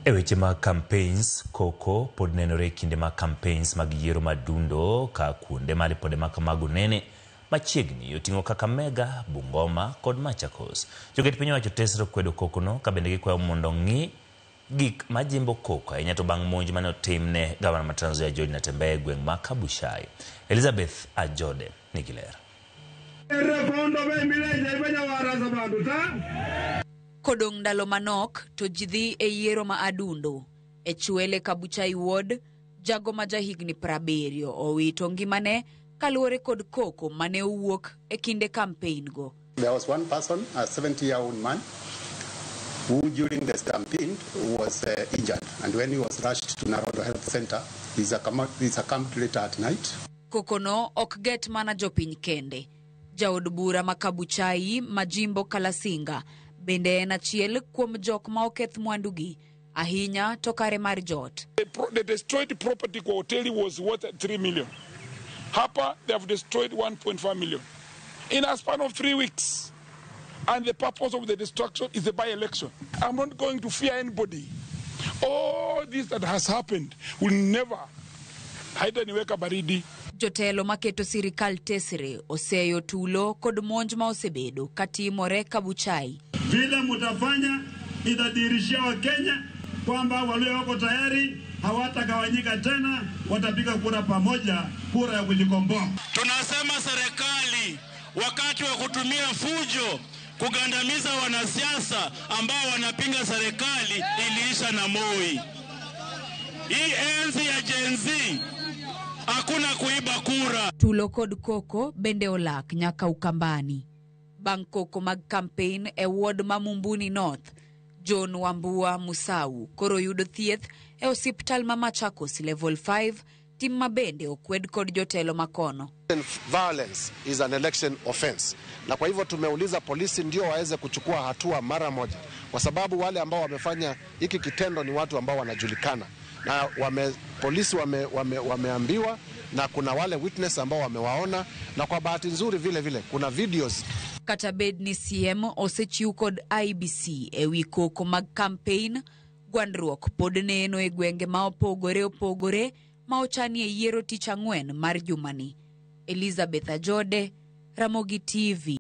E weche mag campaigns, koko pod nenore e kinde mag campaigns mag yiero madundo ka kuonde ma ripode ma kamago nene machiegni oting'o Kakamega, Bungoma kod Machakos. Joket piny owacho tesre kwedo kokono ka bende gikwayo mondo ong'i gik majimbo koko ahinya to bang' monj mane otim ne gavana ma Trans Nzoia George Natembeya e gweng' ma Kabuchai. Elizabeth Ajode nigi ler. Kodong' ndalo manok to ji dhi e yiero ma Adundo. E Chwele Kabuchai Ward, jago ma jahigni 70 owito ngimane kaluwore kod koko mane owuok e kinde campaign go. There was one person, a 70-year-old man, who during the stampede was injured. And when he was rushed to Narodo Health Center, he succumbed later at night. Kokono ok get mana jopiny kende. Jaod bura ma Kabuchai Majimbo Kalasinga bende en achiel kuom jok ma oketh mwandugi ahinya to kare mar jot. The destroyed property kwa hoteli was worth 3 million. Hapa they have destroyed 1.5 million in a span of 3 weeks. And the purpose of the destruction is a by-election. I'm not going to fear anybody. All this that has happened will never haitaniweka baridi. Jotelo maketo sirikal tesre oseyo tulo kod monj ma osebedo katimore Kabuchai. Vile mutafanya itadhihirishia Wakenya kwamba walio wako tayari hawatagawanyika tena, watapiga kura pamoja, kura ya kujikomboa. Tunasema serikali wakati wa kutumia fujo kugandamiza wanasiasa ambao wanapinga serikali iliisha na Moi. Hii enzi ya Gen Z hakuna kuiba kura. Tulo kod koko bende olak nyaka Ukambani. Bang' koko mag campaign e ward ma Mumbuni North, John Wambua Musau koro yudo thieth e osiptal ma Machakos Level 5, tim ma bende okwed kod jotelo makono. Violence is an election offense. Na kwa hivyo tumeuliza polisi ndio waweze kuchukua hatua mara moja, kwa sababu wale ambao wamefanya hiki kitendo ni watu ambao wanajulikana na polisi wameambiwa, na kuna wale witness ambao wamewaona, na kwa bahati nzuri vile vile kuna videos. Kata bed ni CM osechiw kod IEBC e wi koko mag campaign, gwandruok pod neno e gwenge ma opogore opogore ma ochanie yiero tich ang'wen mar jumani. Elizabeth Ajode, Ramogi TV.